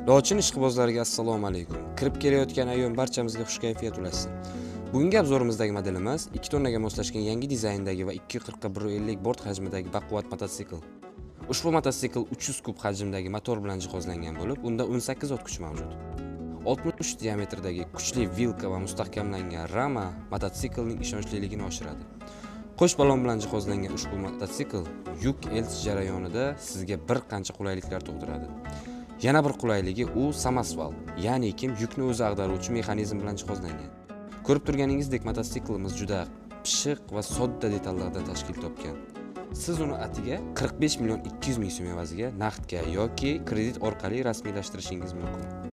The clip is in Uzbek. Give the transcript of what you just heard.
Lochin ishqibozlariga assalomu alaykum. Kirib kelayotgan ayyom barchamizga xush kayfiyat ulashsin. Bugungi obzorimizdagi modelimiz 2 tonnaga moslashgan yangi dizayndagi va 240 ga 150 bort hajmidagi baquvvat mototsikl. Ushbu mototsikl 300 kub hajmdagi motor bilan jihozlangan bo'lib, unda 18 ot kuchi mavjud. 63 diametrdagi kuchli vilka va mustahkamlangan rama mototsiklning ishonchliligini oshiradi. Qo'sh balon bilan jihozlangan ushbu mototsikl yuk eltish jarayonida sizga bir qancha qulayliklar tug'diradi. Yana bir qulayligi u samosval, ya'ni kim yukni o'zi ag'daruvchi mexanizm bilan jihozlangan. Ko'rib turganingizdek, mototsiklimiz juda pishiq va sodda detallardan tashkil topgan. Siz uni atiga 45 million 200 ming so'm evaziga naqdga yoki kredit orqali rasmiylashtirishingiz mumkin.